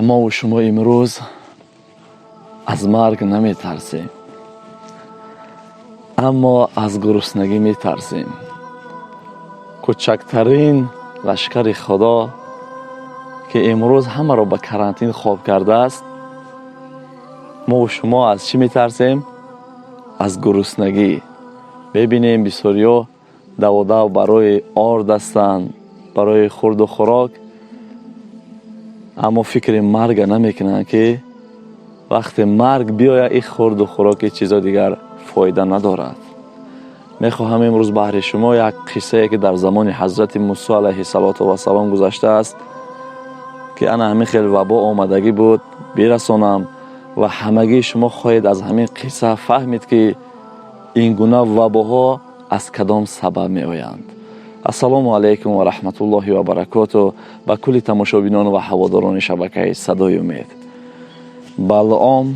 Мову шумо имрӯз аз марг наметарсем, аммо аз гуруснагӣ метарсем. Кӯчактарин лашкари Худо, ки имрӯз ҳамаро ба карантин хоб кардааст, мову шумо аз чӣ метарсем? Аз гуруснагӣ. Мебинем, бисёриҳо даводав барои орд ҳастанд, барои хӯрду хӯрок, аммо фикри марга намекунанд, ки вақте марг биёяд, ин хӯрду хӯроки чизо дигар фоида надорад. Мехоҳам имрӯз баҳри шумо як қиссае, ки дар замони ҳазрати Мусо алайҳиссалоту вассалом гузаштааст, ки ана ҳамин хел вабо омадагӣ буд, бирасонам ва ҳамагии шумо хоҳед аз ҳамин қисса фаҳмид, ки ин гуна вабоҳо аз кадом сабаб меоянд. Ассалому алайкум ва раҳматуллоҳи ва баракоту ба кулли тамошобинон ва ҳаводорони шабакаи «Садои умед». Балъом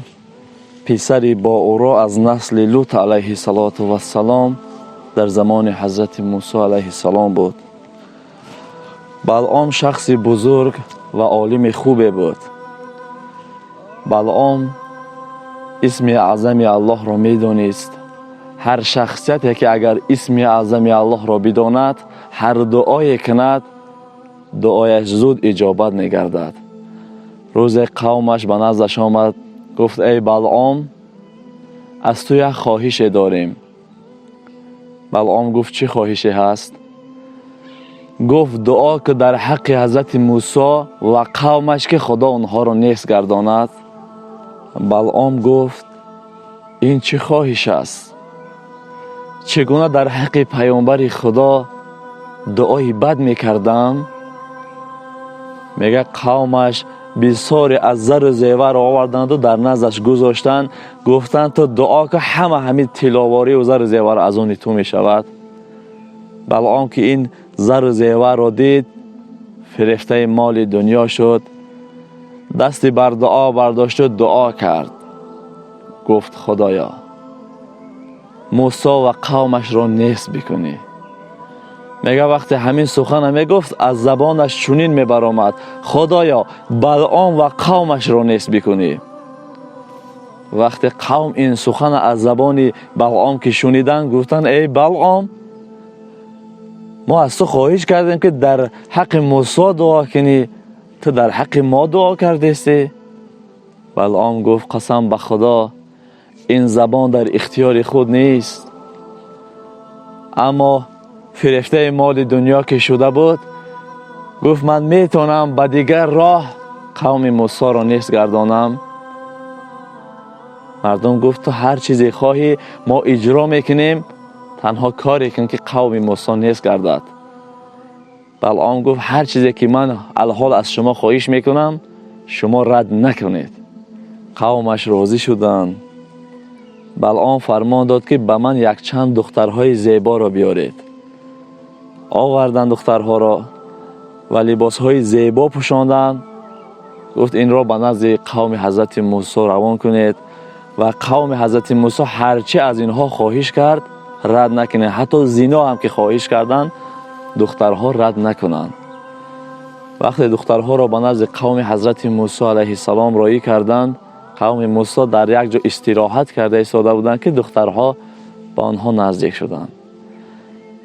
писари Боуро аз насли Лут алайҳиссалоту вассалом дар замони ҳазрати Мусо алайҳиссалом буд. Балъом шахси бузург ва олими хубе буд. Балъом исми аъзами Аллоҳро медонист. Ҳар шахсияте ки агар исми аъзами Аллоҳро бидонад, ҳар дуое кунад, дуояш зуд иҷобат мегардад. Рӯзе қавмаш ба наздаш омад, гуфт: «Эй Балъом, аз ту як хоҳише дорем». Балъом гуфт: «Чӣ хоҳише ҳаст?» Гуфт: «Дуо ки дар ҳаққи ҳазрати Мусо ва қавмаш, ки Худо онҳоро нест гардонад». Балъом гуфт: «Ин чӣ хоҳиш аст? Чӣ гуна дар ҳаққи паёмбари Худо дуои бад мекардам?» Мега, қавмаш бисёре аз зару зеварро оварданду дар наздаш гузоштанд, гуфтанд: «Ту дуо ки, ҳама ҳамин тилловорию зару зевар аз они ту мешавад». Балъом ки ин зару зеварро дид, фирефтаи моли дунё шуд, дасти бар дуо бардошту дуо кард. Гуфт: «Худоё, Мусо ва қавмашро нест бикунӣ». Мега, вақте ҳамин сухана мегуфт, аз забонаш чунин мебаромад: «Худоё, Балъом ва қавмашро нест бикунӣ». Вақте қавм ин сухана аз забони Балъом ки шуниданд, гуфтанд: «Эй Балъом, мо аз ту хоҳиш кардем, ки дар ҳаққи Мусо дуо кунӣ, ту дар ҳаққи мо дуо кардестӣ». Балъом гуфт: «Қасам ба Худо, ин забон дар ихтиёри худ нест, аммо фирефтаи моли дунё ки шуда буд, гуфт: ман метавонам ба дигар роҳ қавми Мусоро нест гардонам». Мардум гуфт: «Ту ҳар чизе хоҳӣ, мо иҷро мекунем, танҳо коре кун, ки қавми Мусо нест гардад». Балъом гуфт: «Ҳар чизе ки ман алҳол аз шумо хоҳиш мекунам, шумо рад накунед». Қавмаш розӣ шуданд. Балъом фармон дод, ки ба ман якчанд духтарҳои зеборо биёред. Оварданд духтарҳоро ва либосҳои зебо пӯшонданд. Гуфт: «Инро ба назди қавми ҳазрати Мусо равон кунед ва қавми ҳазрати Мусо ҳарчи аз инҳо хоҳиш кард, рад накунед. Ҳатто зино ҳам ки хоҳиш карданд, духтарҳо рад накунанд». Вақте духтарҳоро ба назди қавми ҳазрати Мусо алайҳиссалом роҳӣ карданд, қавми Мусо дар як ҷо истироҳат карда истода буданд, ки духтарҳо ба онҳо наздик шуданд.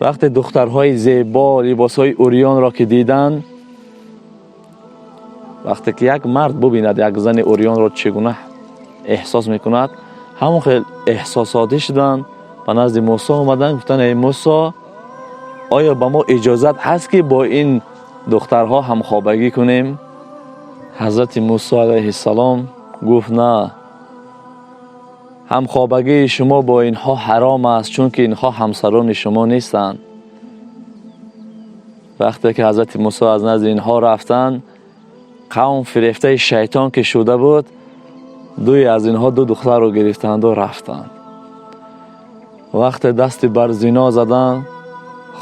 Вақте духтарҳои зебо либосҳои урёнро ки диданд, вақте ки як мард бубинад як зани урёнро, чӣ гуна эҳсос мекунад, ҳамон хел эҳсосотӣ шуданд. Ба назди Мусо омаданд, гуфтанд: «Эй Мусо, оё ба мо иҷозат ҳаст, ки бо ин духтарҳо ҳамхобагӣ кунем?» Ҳазрати Мусо алайҳиссалом гуфт: «На, ҳамхобагии шумо бо инҳо ҳаром аст, чунки инҳо ҳамсарони шумо нестанд». Вақте ки ҳазрати Мусо аз назди инҳо рафтанд, қавм фирефтаи шайтон ки шуда буд, дуе аз инҳо ду духтарро гирифтанду рафтанд. Вақте дасти бар зино заданд,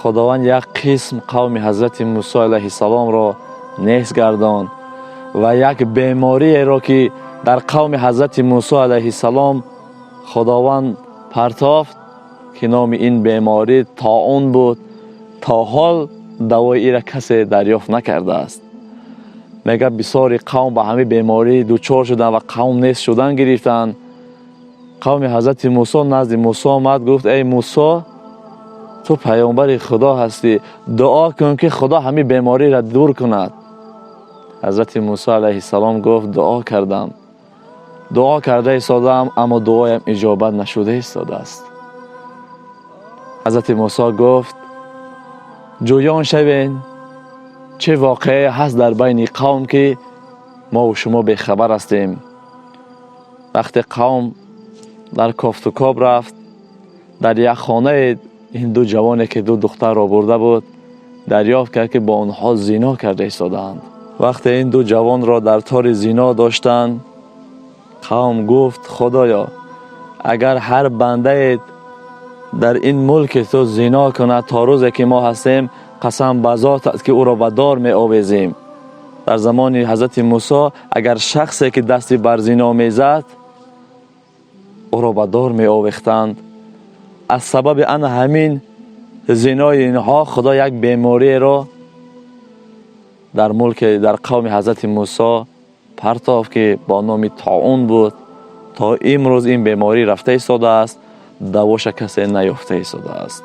Худованд як қисм қавми ҳазрати Мусо алайҳиссаломро нест гардонд ва як бемориеро, ки дар қавми ҳазрати Мусо алайҳиссалом Худованд партофт, ки номи ин беморӣ тоун буд, то ҳол давои ира касе дарёфт накардааст. Мега бисёри қавм ба ҳамин беморӣ дучор шуданд ва қавм нест шудан гирифтанд. Қавми ҳазрати Мусо назди Мусо омад, гуфт: эй Мусо, ту паёмбари Худо ҳастӣ, дуо кун ки Худо ҳамин бемориро дур кунад. Ҳазрати Мусо алайҳиссалом гуфт: дуо кардам, дуо карда истодаам, аммо дуоям иҷобат нашуда истодааст. Ҳазрати Мусо гуфт: ҷӯён шавен, чӣ воқеае ҳаст дар байни қавм ки мову шумо бехабар ҳастем. Вақте қавм дар кофтукоб рафт, дар як хонае ин ду ҷавоне ки ду духтарро бурда буд, дарёфт кард ки бо онҳо зино карда истодаанд. Вақте ин ду ҷавонро дар тори зино доштанд, қавм гуфт: Худоё, агар ҳар бандае дар ин мулки ту зино кунад, то рӯзе ки мо ҳастем, қасам ба зот аст ки ӯро ба дор меовезем. Дар замони ҳазрати Мусо агар шахсе ки дасти бар зино мезад, ӯро ба дор меовехтанд. Аз сабаби ана ҳамин зинои инҳо Худо як бемориеро дар мулки дар қавми ҳазрати Мусо партофт ки бо номи тоун буд. То имрӯз ин беморӣ рафта истодааст, давоша касе наёфта истодааст.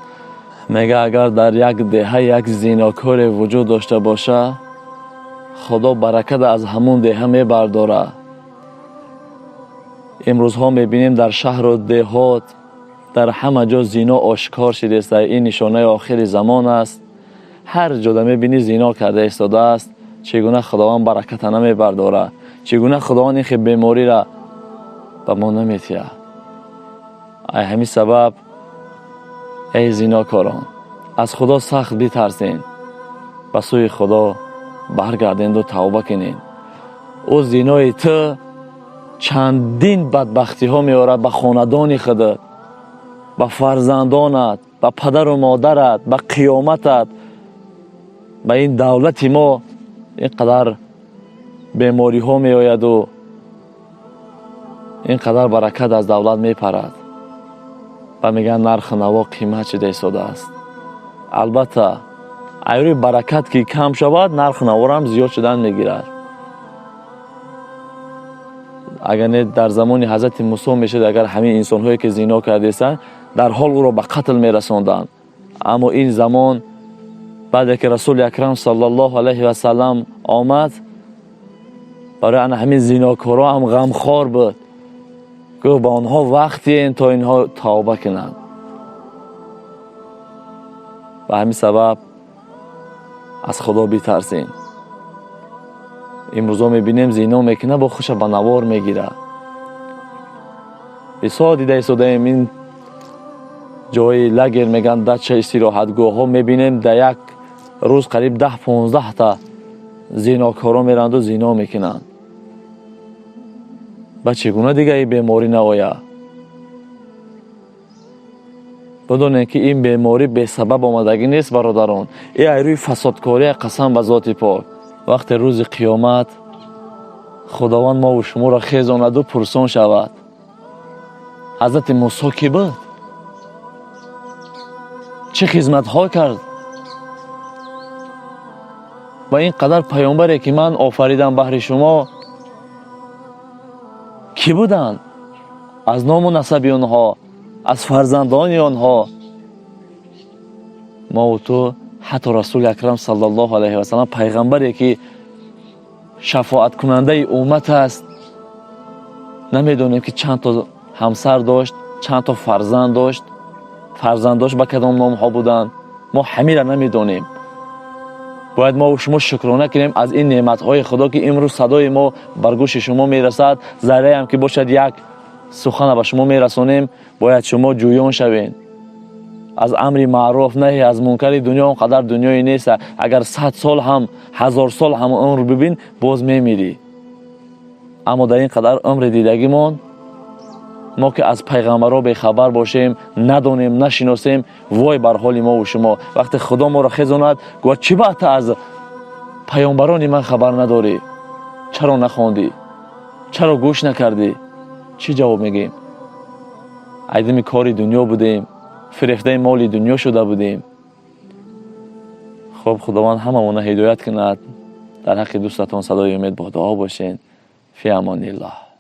Мега агар дар як деҳа як зинокоре вуҷуд дошта боша, Худо баракат аз ҳамун деҳа мебардорад. Имрӯзҳо мебинем дар шаҳру деҳот, дар ҳама ҷо зино ошкор шидааст. Ин нишонаи охири замон аст. Ҳар ҷода мебинӣ зино карда истодааст. Чӣ гуна Худованд бараката намебардорад? Чӣ гуна Худованд ин хел бемориро ба мо наметиҳад? Ай ҳамин сабаб, эй зинокорон, аз Худо сахт битарсен, ба сӯи Худо баргарденду тавба кунед. Ӯ зинои ту чандин бадбахтиҳо меорад ба хонадони худат, ба фарзандонат, ба падару модарат, ба қиёматат, ба ин давлати мо ин қадар бемориҳо меояду ин қадар баракат аз давлат мепарад. Ва мегӯянд нарху наво қимат шуда истодааст. Албатта, айрӯи баракат ки кам шавад, нарху наворам зиёд шудан мегирад. Агар не, дар замони ҳазрати Мусо мешуд, агар ҳамин инсонҳое ки зино кардастанд, дар ҳол ӯро ба қатл мерасонданд. Аммо ин замон баъде ки Расули Акрам саллаллоҳу алайҳи васаллам омад, барои ана ҳамин зинокорҳо ҳам ғамхор буд. Гуфт: ба онҳо вақт диҳем то инҳо тавба кунанд. Ба ҳамин сабаб аз Худо битарсем. Имрӯзо мебинем, зино мекунад, бо хуша ба навор мегирад. Бисёр дида истодаем, ин ҷои лагер мегӯянд, дача, истироҳатгоҳҳо, мебинем дар як рӯз қариб 10-15 та зинокоро меранду зино мекунанд. Ба чӣ гуна дига ин беморӣ наояд? Бидонед ки ин беморӣ бесабаб омадагӣ нест, бародарон. Э ай рӯи фасодкория, қасам ба зоти пок. Вақте рӯзи қиёмат Худованд мову шуморо хезонаду пурсон шавад: ҳазрати Мусо кӣ буд, чӣ хизматҳо кард ва ин қадар паёмбаре ки ман офаридам баҳри шумо кӣ буданд, аз ному насаби онҳо, аз фарзандони онҳо мову ту ҳатто Расули Акрам саллаллоҳу алайҳи васаллам, пайғамбаре ки шафоаткунандаи уммат аст, намедонем ки чанд то ҳамсар дошт, чанд то фарзанд дошт, фарзандош ба кадом номҳо буданд. Мо ҳамира намедонем. Бояд мо шумо шукрона кунем аз ин неъматҳои Худо ки имрӯз садои мо бар гӯши шумо мерасад. Зарраам ки бошад, як сухана ба шумо мерасонем. Бояд шумо ҷӯён шавед аз амри маъруф, наҳи аз мункари. Дунё он қадар дунёе нест. Агар 100 сол ҳам, 1000 сол ҳам умр бибин, боз мемирӣ. Аммо дар ин қадар умри дидагимон мо ки аз пайғамбарҳо бехабар бошем, надонем, нашиносем, вой бар ҳоли мову шумо. Вақте Худо моро хезонад, гӯяд: чӣ баъдта аз паёмбарони ман хабар надорӣ? Чаро нахондӣ? Чаро гӯш накардӣ? Чӣ ҷавоб мегӯем? Айдами кори дунё будем, фирефтаи моли дунё шуда будем. Хуб, Худованд ҳамамона ҳидоят кунад. Дар ҳаққи дӯстатон Садои Умед бо дуо бошед. Фи амониллоҳ.